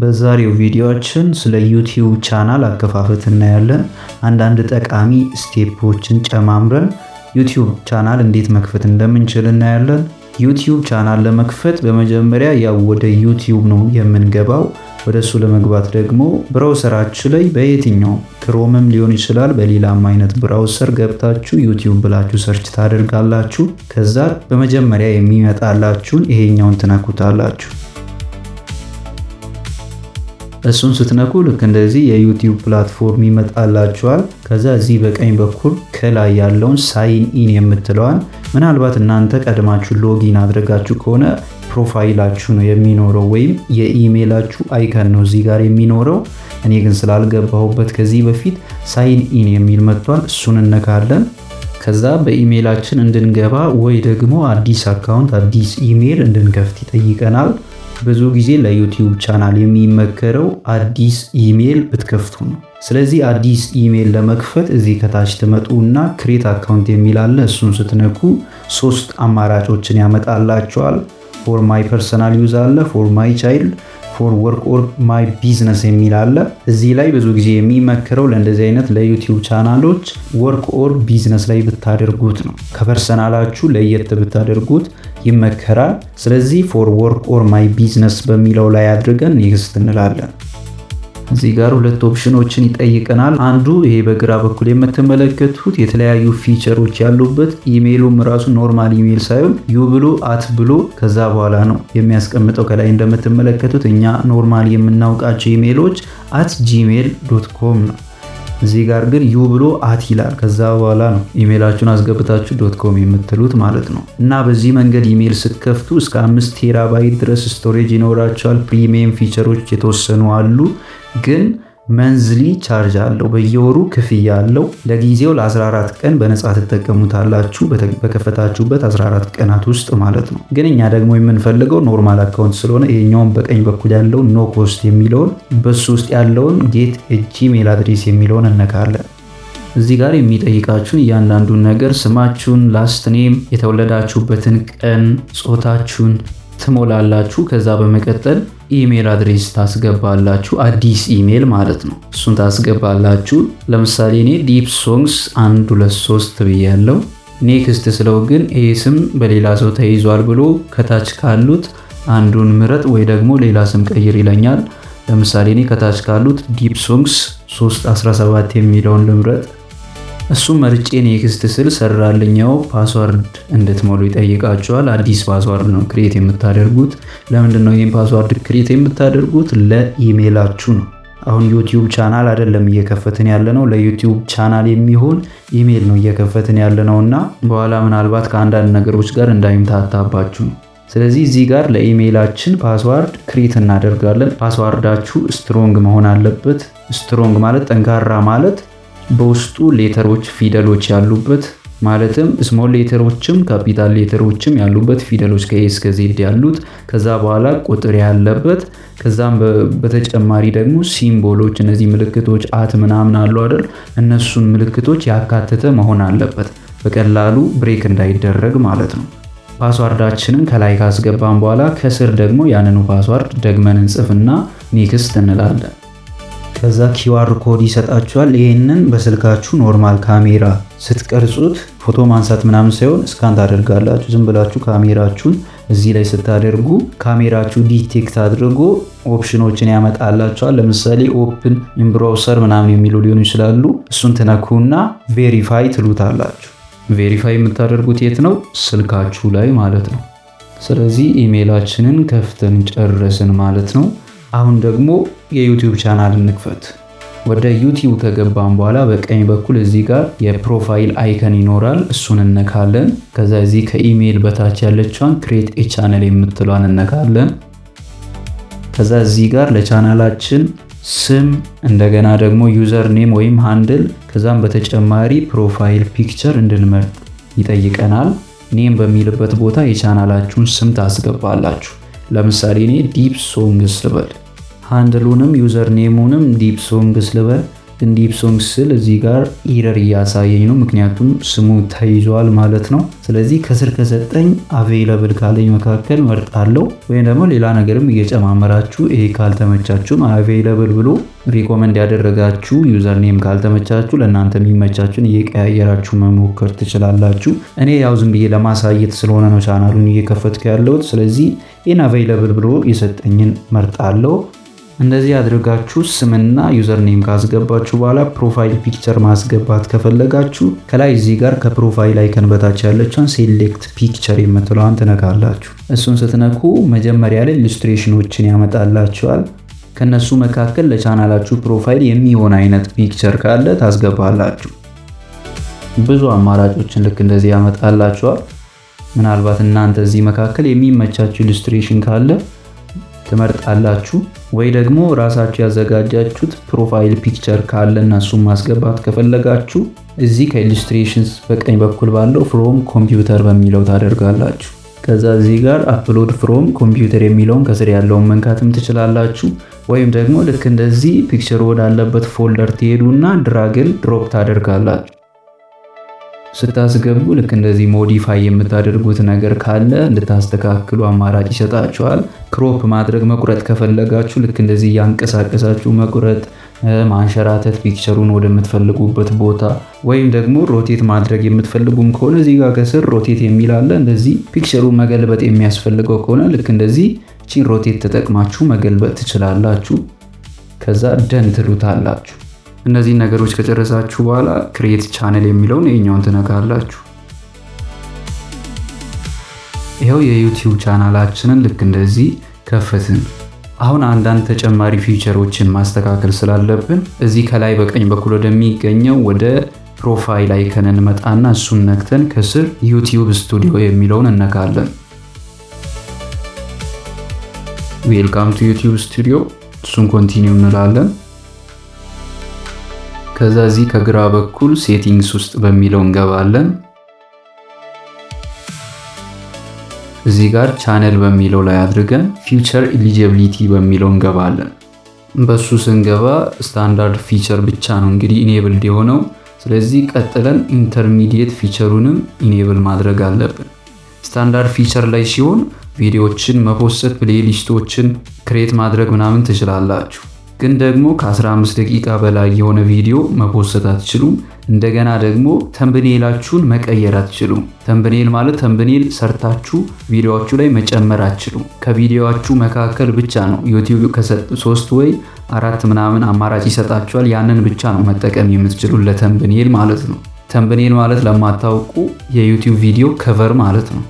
በዛሬው ቪዲዮአችን ስለ ዩቲዩብ ቻናል አከፋፈት እናያለን። አንዳንድ ጠቃሚ step ኦችን ጨማምረን ዩቲዩብ ቻናል እንዴት መክፈት እንደምንችል እናያለን። ዩቲዩብ ቻናል ለመክፈት በመጀመሪያ ያው ወደ ዩቲዩብ ነው የምንገባው። ወደ እሱ ለመግባት ደግሞ browser ኣችሁ ላይ በየትኛው ክሮምም ሊሆን ይችላል፣ በሌላም አይነት browser ገብታችሁ ዩቲዩብ ብላችሁ search ታደርጋላችሁ። ከዛ በመጀመሪያ የሚመጣላችሁን ይሄኛውን ትነኩታላችሁ። እሱን ስትነኩ ልክ እንደዚህ የዩቲዩብ platform ይመጣላችኋል። ከዛ እዚህ በቀኝ በኩል ከላይ ያለውን sign in የምትለዋን፣ ምናልባት እናንተ ቀድማችሁ login አድርጋችሁ ከሆነ profile ኣችሁ ነው የሚኖረው ወይም የኢሜይላችሁ icon ነው እዚህ ጋር የሚኖረው። እኔ ግን ስላልገባሁበት ከዚህ በፊት sign in የሚል መጥቷል። እሱን እነካለን። ከዛ በኢሜይላችን እንድንገባ ወይ ደግሞ አዲስ account፣ አዲስ ኢሜይል እንድንከፍት ይጠይቀናል። ብዙ ጊዜ ለዩቲዩብ ቻናል የሚመከረው አዲስ ኢሜይል ብትከፍቱ ነው። ስለዚህ አዲስ ኢሜይል ለመክፈት እዚህ ከታች ትመጡና create account የሚል አለ። እሱን ስትነኩ ሶስት አማራጮችን ያመጣላችኋል። For my personal use አለ፣ for my child፣ for work or my business የሚል አለ። እዚህ ላይ ብዙ ጊዜ የሚመከረው ለእንደዚህ አይነት ለዩቲዩብ ቻናሎች work or business ላይ ብታደርጉት ነው። ከ personal ኣችሁ ለየት ብታደርጉት ይመከራል። ስለዚህ for work or my business በሚለው ላይ አድርገን next እንላለን። እዚህ ጋር ሁለት option ኦችን ይጠይቀናል። አንዱ ይሄ በግራ በኩል የምትመለከቱት የተለያዩ feature ኦች ያሉበት፣ ኢሜይሉም ራሱ normal email ሳይሆን u ብሎ at ብሎ ከዛ በኋላ ነው የሚያስቀምጠው። ከላይ እንደምትመለከቱት እኛ normal የምናውቃቸው ኢሜይሎች @gmail.com ነው። እዚህ ጋር ግን u ብሎ at ይላል። ከዛ በኋላ ነው ኢሜይላችሁን አስገብታችሁ .com የምትሉት ማለት ነው። እና በዚህ መንገድ ኢሜይል ስትከፍቱ እስከ 5 ቴራባይት ድረስ storage ይኖራችኋል። Premium feature ኦች የተወሰኑ አሉ፣ ግን monthly charge አለው። በየወሩ ክፍያ አለው። ለጊዜው ለ14 ቀን በነፃ ትጠቀሙታላችሁ፣ በከፈታችሁበት 14 ቀናት ውስጥ ማለት ነው። ግን እኛ ደግሞ የምንፈልገው normal account ስለሆነ ይሄኛውን በቀኝ በኩል ያለው no cost የሚለውን፣ በሱ ውስጥ ያለውን get Gmail address የሚለውን እነካለን። እዚህ ጋር የሚጠይቃችሁን እያንዳንዱን ነገር ስማችሁን፣ last name፣ የተወለዳችሁበትን ቀን፣ ጾታችሁን ትሞላላችሁ። ከዛ በመቀጠል email address ታስገባላችሁ። አዲስ ኢሜል ማለት ነው። እሱን ታስገባላችሁ። ለምሳሌ እኔ Deep Songs 123 ብያለው። Next ስለው ግን ይህ ስም በሌላ ሰው ተይዟል ብሎ ከታች ካሉት አንዱን ምረጥ ወይ ደግሞ ሌላ ስም ቀይር ይለኛል። ለምሳሌ እኔ ከታች ካሉት Deep Songs 317 የሚለውን ልምረጥ። እሱም መርጬ next ስል ሰራልኛው። Password እንድትሞሉ ይጠይቃችኋል። አዲስ password ነው create የምታደርጉት። ለምንድን ነው ይህን password create የምታደርጉት? ለኢሜይላችሁ ነው። አሁን ዩቲዩብ ቻናል አይደለም እየከፈትን ያለነው፣ ለዩቲዩብ ቻናል የሚሆን ኢሜይል ነው እየከፈትን ያለነው እና በኋላ ምናልባት ከአንዳንድ ነገሮች ጋር እንዳይምታታባችሁ ነው። ስለዚህ እዚህ ጋር ለኢሜይላችን password create እናደርጋለን። Password ኣችሁ strong መሆን አለበት። Strong ማለት ጠንካራ ማለት፣ በውስጡ letter ኦች፣ ፊደሎች ያሉበት፣ ማለትም small letter ኦችም capital letter ኦችም ያሉበት፣ ፊደሎች ከ A እስከ Z ያሉት፣ ከዛ በኋላ ቁጥር ያለበት፣ ከዛም በተጨማሪ ደግሞ symbol ኦች፣ እነዚህ ምልክቶች at ምናምን አሉ አይደል? እነሱን ምልክቶች ያካተተ መሆን አለበት፣ በቀላሉ break እንዳይደረግ ማለት ነው። Password ኣችንን ከላይ ካስገባን በኋላ ከስር ደግሞ ያንኑ password ደግመን እንጽፍና next እንላለን። ከዛ QR code ይሰጣችኋል። ይህንን በስልካችሁ normal ካሜራ ስትቀርጹት፣ ፎቶ ማንሳት ምናምን ሳይሆን scan ታደርጋላችሁ። ዝም ብላችሁ ካሜራችሁን እዚህ ላይ ስታደርጉ ካሜራችሁ detect አድርጎ option ኦችን ያመጣላችኋል። ለምሳሌ open in browser ምናምን የሚሉ ሊሆኑ ይችላሉ። እሱን ትነኩና verify ትሉታላችሁ። Verify የምታደርጉት የት ነው? ስልካችሁ ላይ ማለት ነው። ስለዚህ ኢሜይላችንን ከፍተን ጨረስን ማለት ነው። አሁን ደግሞ የዩቲዩብ ቻናል እንክፈት። ወደ ዩቲዩብ ከገባን በኋላ በቀኝ በኩል እዚህ ጋር የ profile icon ይኖራል። እሱን እነካለን። ከዛ እዚህ ከኢሜይል በታች ያለችዋን create a channel የምትለዋን እነካለን። ከዛ እዚህ ጋር ለቻናላችን ስም፣ እንደገና ደግሞ username ወይም handle፣ ከዛም በተጨማሪ profile picture እንድንመርጥ ይጠይቀናል። Name በሚልበት ቦታ የቻናላችሁን ስም ታስገባላችሁ። ለምሳሌ እኔ Deep Songs ልበል። Handle ኡንም username ኡንም Deep Songs ልበል። ግን Deep Song ስል እዚህ ጋር error እያሳየኝ ነው፣ ምክንያቱም ስሙ ተይዟል ማለት ነው። ስለዚህ ከስር ከሰጠኝ available ካለኝ መካከል መርጣለሁ፣ ወይም ደግሞ ሌላ ነገርም እየጨማመራችሁ ይሄ ካልተመቻችሁም available ብሎ recommend ያደረጋችሁ username ካልተመቻችሁ ለእናንተ የሚመቻችሁን እየቀያየራችሁ መሞከር ትችላላችሁ። እኔ ያው ዝም ብዬ ለማሳየት ስለሆነ ነው ቻናሉን እየከፈትኩ ያለሁት። ስለዚህ ይህን available ብሎ የሰጠኝን መርጣለሁ። እንደዚህ አድርጋችሁ ስምና username ካስገባችሁ በኋላ profile picture ማስገባት ከፈለጋችሁ ከላይ እዚህ ጋር ከ profile icon በታች ያለችውን select picture የምትለዋን ትነካላችሁ። እሱን ስትነኩ መጀመሪያ ላይ illustration ኦችን ያመጣላችኋል። ከነሱ መካከል ለቻናላችሁ profile የሚሆን አይነት picture ካለ ታስገባላችሁ። ብዙ አማራጮችን ልክ እንደዚህ ያመጣላችኋል። ምናልባት እናንተ እዚህ መካከል የሚመቻችሁ illustration ካለ ትመርጣላችሁ፣ ወይ ደግሞ ራሳችሁ ያዘጋጃችሁት profile picture ካለ እና እሱን ማስገባት ከፈለጋችሁ እዚህ ከ illustrations በቀኝ በኩል ባለው from computer በሚለው ታደርጋላችሁ። ከዛ እዚህ ጋር upload from computer የሚለውን ከስር ያለውን መንካትም ትችላላችሁ። ወይም ደግሞ ልክ እንደዚህ picture ወዳለበት folder ትሄዱና drag and drop ታደርጋላችሁ። ስታስገቡ ልክ እንደዚህ modify የምታደርጉት ነገር ካለ እንድታስተካክሉ አማራጭ ይሰጣችኋል። Crop ማድረግ፣ መቁረጥ ከፈለጋችሁ ልክ እንደዚህ እያንቀሳቀሳችሁ መቁረጥ፣ ማንሸራተት picture ኡን ወደምትፈልጉበት ቦታ፣ ወይም ደግሞ rotate ማድረግ የምትፈልጉም ከሆነ እዚህ ጋር ከስር rotate የሚል አለ። እንደዚህ picture ኡን መገልበጥ የሚያስፈልገው ከሆነ ልክ እንደዚህ ቺን rotate ተጠቅማችሁ መገልበጥ ትችላላችሁ። ከዛ done ትሉታላችሁ። እነዚህን ነገሮች ከጨረሳችሁ በኋላ create channel የሚለውን ይሄኛውን ትነካላችሁ። ይኸው የ YouTube ቻናላችንን ልክ እንደዚህ ከፈትን። አሁን አንዳንድ ተጨማሪ feature ኦችን ማስተካከል ስላለብን እዚህ ከላይ በቀኝ በኩል ወደሚገኘው ወደ profile icon እንመጣና እሱን ነክተን ከስር YouTube Studio የሚለውን እነካለን። Welcome to YouTube Studio፣ እሱን continue እንላለን። ከዛ እዚህ ከግራ በኩል settings ውስጥ በሚለው እንገባለን። እዚህ ጋር ቻነል በሚለው ላይ አድርገን feature eligibility በሚለው እንገባለን። በሱ ስንገባ standard feature ብቻ ነው እንግዲህ enabled የሆነው። ስለዚህ ቀጥለን intermediate feature ኡንም enable ማድረግ አለብን። Standard feature ላይ ሲሆን ቪዲዮዎችን መፖሰት፣ playlist ኦችን create ማድረግ ምናምን ትችላላችሁ። ግን ደግሞ ከ15 ደቂቃ በላይ የሆነ ቪዲዮ መፖሰት አትችሉም። እንደገና ደግሞ thumbnail ኣችሁን መቀየር አትችሉም። Thumbnail ማለት thumbnail ሰርታችሁ ቪዲዮዎቹ ላይ መጨመር አትችሉም። ከቪዲዮዎቹ መካከል ብቻ ነው፣ YouTube ሶስት ወይ አራት ምናምን አማራጭ ይሰጣችኋል። ያንን ብቻ ነው መጠቀም የምትችሉ ለ thumbnail ማለት ነው። Thumbnail ማለት ለማታውቁ የ YouTube ቪዲዮ cover ማለት ነው።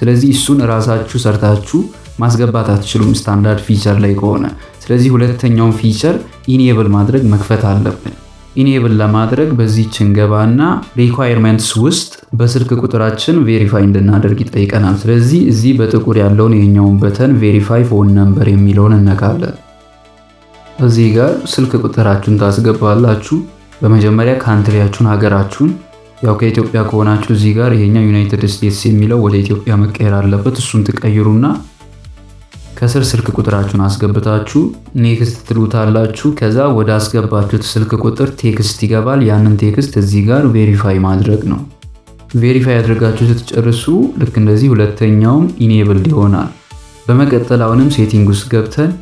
ስለዚህ እሱን እራሳችሁ ሰርታችሁ ማስገባት አትችሉም standard feature ላይ ከሆነ። ስለዚህ ሁለተኛውን feature enable ማድረግ፣ መክፈት አለብን። Enable ለማድረግ በዚች እንገባና requirements ውስጥ በስልክ ቁጥራችን verify እንድናደርግ ይጠይቀናል። ስለዚህ እዚህ በጥቁር ያለውን የኛውን button verify phone number የሚለውን እነካለን። እዚህ ጋር ስልክ ቁጥራችሁን ታስገባላችሁ። በመጀመሪያ country ያችሁን፣ ሀገራችሁን፣ ያው ከኢትዮጵያ ከሆናችሁ እዚህ ጋር ይሄኛው United States የሚለው ወደ ኢትዮጵያ መቀየር አለበት። እሱን ትቀይሩና ከስር ስልክ ቁጥራችሁን አስገብታችሁ next ትሉታላችሁ። ከዛ ወደ አስገባችሁት ስልክ ቁጥር text ይገባል። ያንን text እዚህ ጋር verify ማድረግ ነው። Verify አድርጋችሁ ስትጨርሱ ልክ እንደዚህ ሁለተኛውም enabled ይሆናል። በመቀጠል አሁንም setting ውስጥ ገብተን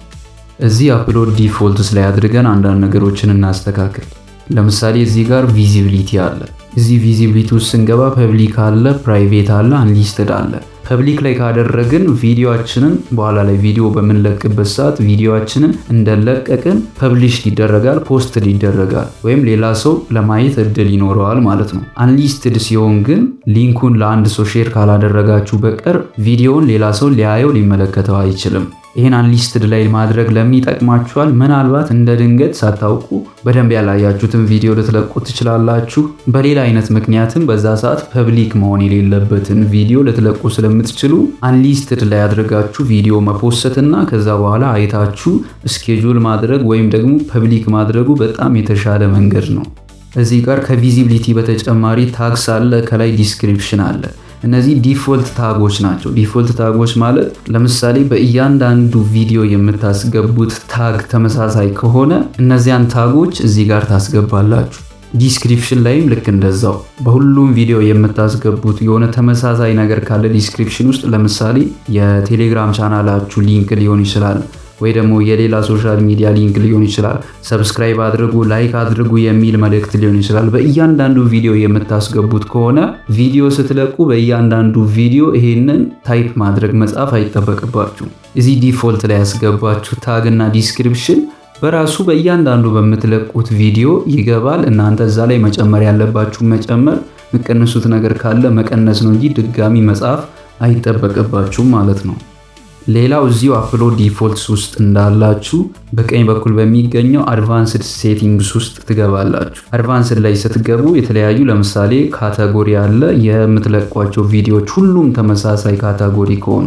እዚህ upload defaults ላይ አድርገን አንዳንድ ነገሮችን እናስተካክል። ለምሳሌ እዚህ ጋር visibility አለ። እዚህ visibility ውስጥ ስንገባ public አለ፣ private አለ፣ unlisted አለ። Public ላይ ካደረግን ቪዲዮአችንን በኋላ ላይ ቪዲዮ በምንለቅበት ሰዓት ቪዲዮአችንን እንደለቀቅን publish ይደረጋል፣ post ይደረጋል፣ ወይም ሌላ ሰው ለማየት እድል ይኖረዋል ማለት ነው። Unlisted ሲሆን ግን link ኡን ለአንድ ሰው share ካላደረጋችሁ በቀር ቪዲዮውን ሌላ ሰው ሊያየው፣ ሊመለከተው አይችልም። ይህን unlisted ላይ ማድረግ ለምን ይጠቅማችኋል? ምናልባት እንደ ድንገት ሳታውቁ በደንብ ያላያችሁትን ቪዲዮ ልትለቁ ትችላላችሁ። በሌላ አይነት ምክንያትም በዛ ሰዓት public መሆን የሌለበትን ቪዲዮ ልትለቁ ስለምትችሉ unlisted ላይ አድርጋችሁ ቪዲዮ መፖሰትና ከዛ በኋላ አይታችሁ schedule ማድረግ ወይም ደግሞ public ማድረጉ በጣም የተሻለ መንገድ ነው። እዚህ ጋር ከ visibility በተጨማሪ tags አለ፣ ከላይ description አለ። እነዚህ default tag ኦች ናቸው። Default tag ኦች ማለት ለምሳሌ በእያንዳንዱ ቪዲዮ የምታስገቡት tag ተመሳሳይ ከሆነ እነዚያን tag ኦች እዚህ ጋር ታስገባላችሁ። Description ላይም ልክ እንደዛው በሁሉም ቪዲዮ የምታስገቡት የሆነ ተመሳሳይ ነገር ካለ description ውስጥ፣ ለምሳሌ የቴሌግራም channel ኣችሁ link ሊሆን ይችላል ወይ ደግሞ የሌላ social media link ሊሆን ይችላል። Subscribe አድርጉ፣ like አድርጉ የሚል መልእክት ሊሆን ይችላል። በእያንዳንዱ ቪዲዮ የምታስገቡት ከሆነ ቪዲዮ ስትለቁ በእያንዳንዱ ቪዲዮ ይሄንን type ማድረግ፣ መጻፍ አይጠበቅባችሁም። እዚህ default ላይ ያስገባችሁት tag እና description በራሱ በእያንዳንዱ በምትለቁት ቪዲዮ ይገባል። እናንተ እዛ ላይ መጨመር ያለባችሁ መጨመር፣ የምትቀንሱት ነገር ካለ መቀነስ ነው እንጂ ድጋሚ መጻፍ አይጠበቅባችሁም ማለት ነው። ሌላው እዚሁ upload defaults ውስጥ እንዳላችሁ በቀኝ በኩል በሚገኘው advanced settings ውስጥ ትገባላችሁ። Advanced ላይ ስትገቡ የተለያዩ፣ ለምሳሌ category አለ። የምትለቋቸው ቪዲዮዎች ሁሉም ተመሳሳይ category ከሆኑ፣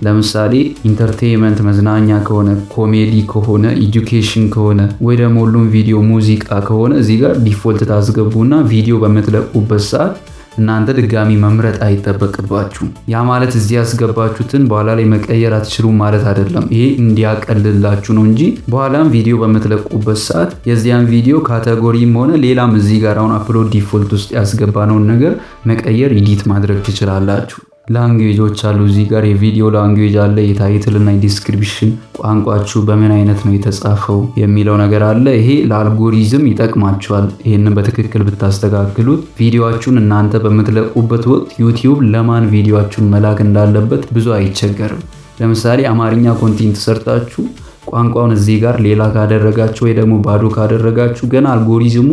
ለምሳሌ entertainment መዝናኛ ከሆነ፣ ኮሜዲ ከሆነ፣ education ከሆነ ወይ ደግሞ ሁሉም ቪዲዮ ሙዚቃ ከሆነ እዚህ ጋር default ታስገቡና ቪዲዮ በምትለቁበት ሰዓት እናንተ ድጋሚ መምረጥ አይጠበቅባችሁም። ያ ማለት እዚህ ያስገባችሁትን በኋላ ላይ መቀየር አትችሉም ማለት አይደለም። ይሄ እንዲያቀልላችሁ ነው እንጂ በኋላም ቪዲዮ በምትለቁበት ሰዓት የዚያን ቪዲዮ category ም ሆነ ሌላም እዚህ ጋር አሁን upload default ውስጥ ያስገባነውን ነገር መቀየር፣ edit ማድረግ ትችላላችሁ። Language ኦች አሉ። እዚህ ጋር የቪዲዮ language አለ። የ title እና የ description ቋንቋችሁ በምን አይነት ነው የተጻፈው የሚለው ነገር አለ። ይሄ ለአልጎሪዝም ይጠቅማችኋል። ይህንን በትክክል ብታስተካክሉት ቪዲዮአችሁን እናንተ በምትለቁበት ወቅት ዩቲዩብ ለማን ቪዲዮአችሁን መላክ እንዳለበት ብዙ አይቸገርም። ለምሳሌ አማርኛ content ሰርታችሁ ቋንቋውን እዚህ ጋር ሌላ ካደረጋችሁ ወይ ደግሞ ባዶ ካደረጋችሁ ገና አልጎሪዝሙ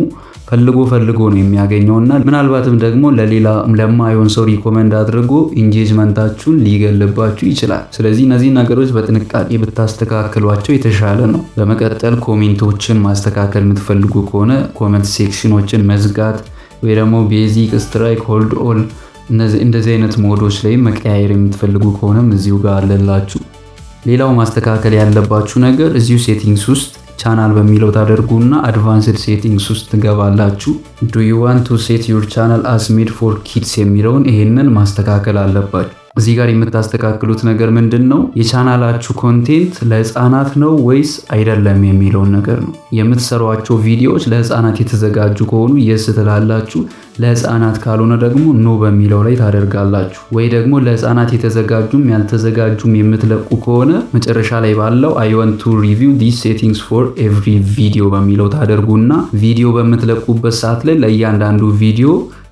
ፈልጎ ፈልጎ ነው የሚያገኘውና ምናልባትም ደግሞ ለሌላ ለማይሆን ሰው recommend አድርጎ engagement ኣችሁን ሊገልባችሁ ይችላል። ስለዚህ እነዚህ ነገሮች በጥንቃቄ ብታስተካክሏቸው የተሻለ ነው። በመቀጠል comment ኦችን ማስተካከል የምትፈልጉ ከሆነ comment section ኦችን መዝጋት ወይ ደግሞ basic፣ strike፣ hold all እንደዚህ አይነት mode ኦች ላይ መቀያየር የምትፈልጉ ከሆነም እዚሁ ጋር አለላችሁ። ሌላው ማስተካከል ያለባችሁ ነገር እዚሁ settings ውስጥ ቻናል በሚለው ታደርጉና advanced settings ውስጥ ትገባላችሁ። "Do you want to set your channel as made for kids?" የሚለውን ይሄንን ማስተካከል አለባችሁ። እዚህ ጋር የምታስተካክሉት ነገር ምንድን ነው? የ channel ኣችሁ content ለህፃናት ነው ወይስ አይደለም የሚለውን ነገር ነው። የምትሰሯቸው ቪዲዮዎች ለህፃናት የተዘጋጁ ከሆኑ yes ትላላችሁ። ለህፃናት ካልሆነ ደግሞ no በሚለው ላይ ታደርጋላችሁ። ወይ ደግሞ ለህፃናት የተዘጋጁም ያልተዘጋጁም የምትለቁ ከሆነ መጨረሻ ላይ ባለው "I want to review these settings for every video" በሚለው ታደርጉና ቪዲዮ በምትለቁበት ሰዓት ላይ ለእያንዳንዱ ቪዲዮ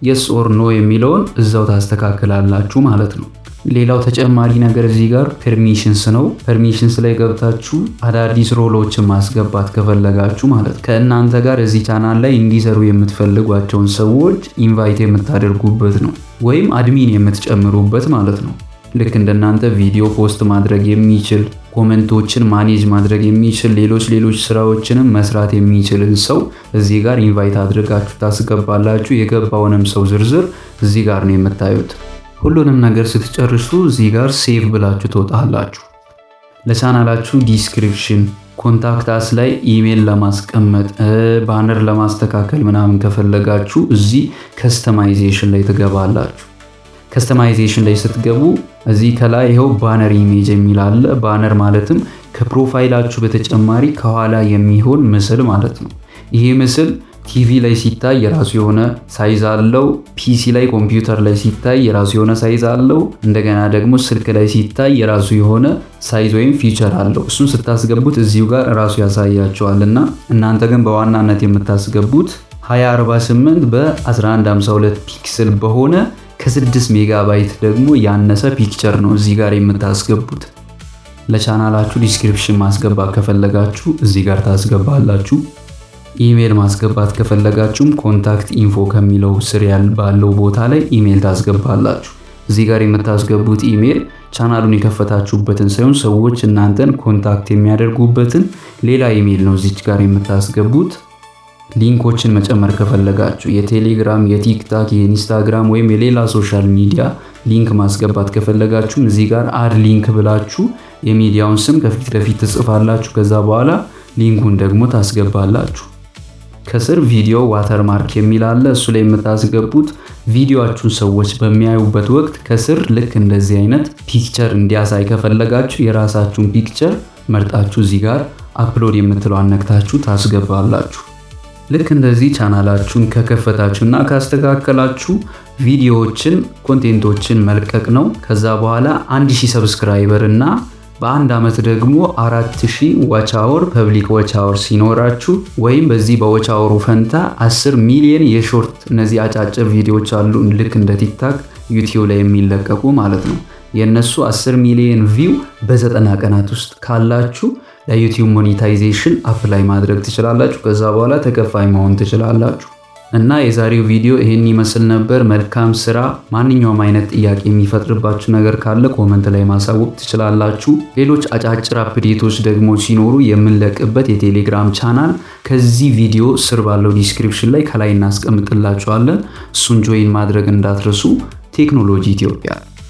yes or no የሚለውን እዛው ታስተካክላላችሁ ማለት ነው። ሌላው ተጨማሪ ነገር እዚህ ጋር permissions ነው። Permissions ላይ ገብታችሁ አዳዲስ role ኦችን ማስገባት ከፈለጋችሁ፣ ማለት ከእናንተ ጋር እዚህ ቻናል ላይ እንዲሰሩ የምትፈልጓቸውን ሰዎች invite የምታደርጉበት ነው፣ ወይም admin የምትጨምሩበት ማለት ነው። ልክ እንደናንተ ቪዲዮ post ማድረግ የሚችል፣ comment ኦችን manage ማድረግ የሚችል፣ ሌሎች ሌሎች ስራዎችንም መስራት የሚችልን ሰው እዚህ ጋር invite አድርጋችሁ ታስገባላችሁ። የገባውንም ሰው ዝርዝር እዚህ ጋር ነው የምታዩት። ሁሉንም ነገር ስትጨርሱ እዚህ ጋር save ብላችሁ ትወጣላችሁ። ለ channel ኣችሁ description፣ contact us ላይ ኢሜል ለማስቀመጥ፣ banner ለማስተካከል ምናምን ከፈለጋችሁ እዚህ customization ላይ ትገባላችሁ። Customization ላይ ስትገቡ እዚህ ከላይ ይኸው banner image የሚል አለ። Banner ማለትም ከ profile ኣችሁ በተጨማሪ ከኋላ የሚሆን ምስል ማለት ነው። ይሄ ምስል ቲቪ ላይ ሲታይ የራሱ የሆነ size አለው። PC ላይ፣ ኮምፒውተር ላይ ሲታይ የራሱ የሆነ size አለው። እንደገና ደግሞ ስልክ ላይ ሲታይ የራሱ የሆነ size ወይም feature አለው። እሱን ስታስገቡት እዚሁ ጋር ራሱ ያሳያችኋል እና እናንተ ግን በዋናነት የምታስገቡት 2048 በ1152 pixel በሆነ ከ6 ሜጋባይት ደግሞ ያነሰ picture ነው እዚህ ጋር የምታስገቡት። ለ channel ኣችሁ description ማስገባት ከፈለጋችሁ እዚህ ጋር ታስገባላችሁ። ኢሜል ማስገባት ከፈለጋችሁም contact info ከሚለው ስር ባለው ቦታ ላይ ኢሜል ታስገባላችሁ። እዚህ ጋር የምታስገቡት ኢሜል ቻናሉን የከፈታችሁበትን ሳይሆን ሰዎች እናንተን contact የሚያደርጉበትን ሌላ ኢሜል ነው እዚች ጋር የምታስገቡት። Link ኦችን መጨመር ከፈለጋችሁ የቴሌግራም፣ የቲክታክ፣ የኢንስታግራም ወይም የሌላ social media link ማስገባት ከፈለጋችሁም እዚህ ጋር add link ብላችሁ የሚዲያውን ስም ከፊት ለፊት ትጽፋላችሁ። ከዛ በኋላ link ኡን ደግሞ ታስገባላችሁ። ከስር video watermark የሚል አለ። እሱ ላይ የምታስገቡት ቪዲዮአችሁን ሰዎች በሚያዩበት ወቅት ከስር ልክ እንደዚህ አይነት picture እንዲያሳይ ከፈለጋችሁ የራሳችሁን picture መርጣችሁ እዚህ ጋር upload የምትለዋን ነክታችሁ ታስገባላችሁ። ልክ እንደዚህ ቻናላችሁን ከከፈታችሁና ካስተካከላችሁ ቪዲዮዎችን፣ content ኦችን መልቀቅ ነው። ከዛ በኋላ 1000 subscriber እና በአንድ ዓመት ደግሞ 4000 watch hour፣ public watch hour ሲኖራችሁ ወይም በዚህ በ watch hour ኡ ፈንታ 10 ሚሊዮን የ short፣ እነዚህ አጫጭር ቪዲዮዎች አሉ፣ ልክ እንደ ቲክታክ ዩቲዩብ ላይ የሚለቀቁ ማለት ነው። የእነሱ 10 ሚሊዮን view በ90 ቀናት ውስጥ ካላችሁ ለዩቲዩብ monetization apply ማድረግ ትችላላችሁ። ከዛ በኋላ ተከፋይ መሆን ትችላላችሁ። እና የዛሬው ቪዲዮ ይህን ይመስል ነበር። መልካም ስራ። ማንኛውም አይነት ጥያቄ የሚፈጥርባችሁ ነገር ካለ comment ላይ ማሳወቅ ትችላላችሁ። ሌሎች አጫጭር update ኦች ደግሞ ሲኖሩ የምንለቅበት የቴሌግራም ቻናል ከዚህ ቪዲዮ ስር ባለው description ላይ ከላይ እናስቀምጥላችኋለን። እሱን join ማድረግ እንዳትረሱ። ቴክኖሎጂ ኢትዮጵያ።